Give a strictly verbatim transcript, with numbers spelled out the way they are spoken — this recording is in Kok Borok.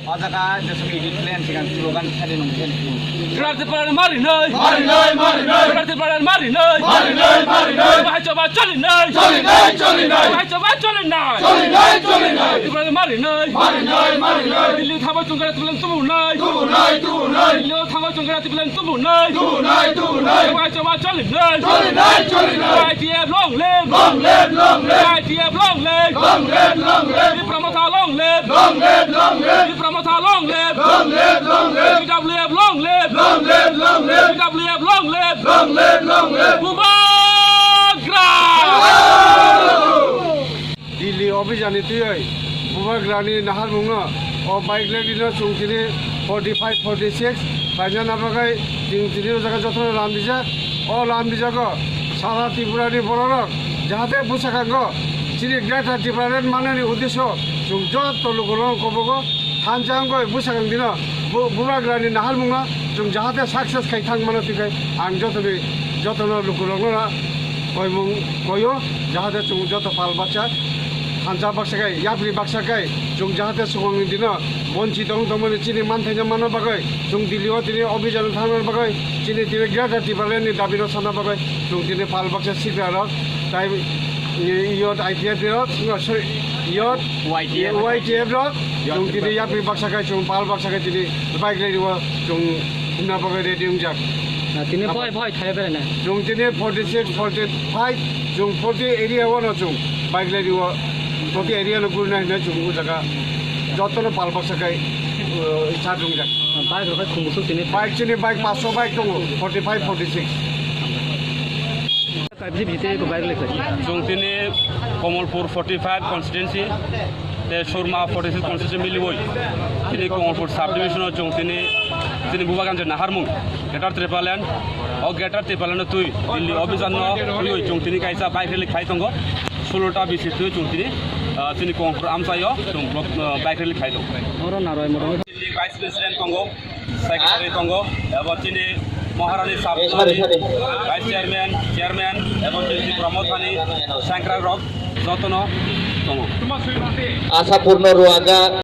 O jaga jesok edit plan sigang slogan sadi nung khe. Kwlak Tripura ni mari nai. Mari nai, mari nai. Kwlak Tripura ni mari nai. Mari nai, mari nai. Bahai choba choli nai. Choli nai, choli nai. Bahai choba choli nai. Choli nai, choli nai. Tripura ni mari nai. Mari nai, mari nai. Delhi thangma chwng Kwlak Tripura ni tubu nai. Tubu nai, tubu nai. Delhi thangma chwng Kwlak Tripura ni tubu nai. Tubu nai, tubu nai. Bahai choba choli nai. Choli nai, choli nai. Y T F long live. Long live, long live. Y T F long live. Long live, long live. Tipra Motha long live. Long live, long live. Tipra Motha long live. Long live, long live. T W F long live. Long live, long live. T W F long live. Long live, long live. Bubagra! Delhi office ani twiwi Bubagrani naharmungno o bike rally no chwng tini forty five, forty six khlaina bagwi chwng tini o jaga jotono lam rijak. O lam rijago sara Tripurani bororok jahate bwskango chini Greater Tipraland manani uddesyo chwng joto lukurokno kobogo. Thansa wngwi bwsakang dino bu-, Bubagrani naharmungno chwng jahate success khai thang mano twikhai ang jotoni, jotono lukurokno koimung koio, jahate chwng joto pal baksa, thansa baksa khai, yapri baksa khai chwng jahate swkangni dino bonchi tong tongmani chini manthaino manna bagwi chwng Delhi o tini office ano thangna bagwi chini tini Greater Tipraland ni dabino sana bagwi chwng tini pal baksa sikrarok tai, iyot I T F rok, no, sorry, iyot Y T F. Y T F rok, chwng tini yapri baksa khai, chwng pal baksa khai tini bike rally o chwng himna bagwi ready wngjak. Na, tini boi boi thai bere na. Chwng tini forty six, forty five, chwng forty area o no chwng bike rally o, forty area no gurina hinwi chwng o jaga jotono pal baksa khai, uh, start wngjak. Bike rok khai khungusuk tini. Bike chini bike paanch sho bike tongo, forty five, forty six. Kaibisi bisi tei ko bike lekha. Chwng tini Kamalpur forty five constituency tei Surma forty six constituency miliwi tini Kamalpur subdivision o chwng tini, tini Bubagrani naharmung Greater Tipraland, o Greater Tipraland twi Delhi office ano twiwi chwng tini kaisa bike rally khai tongo. Sulota bisi twi chwng tini, ah, tini Kamalpur amchaio chwng block, ah, bike rally khai tongo. Oro narwai moro. Vice President tongo, Secretary tongo, ebo chini Maharani Sab, Vice Chairman, Chairman, ebo chini Tripura Mothani Sengkrak rok jotono tongo. Asapurno Ruaga.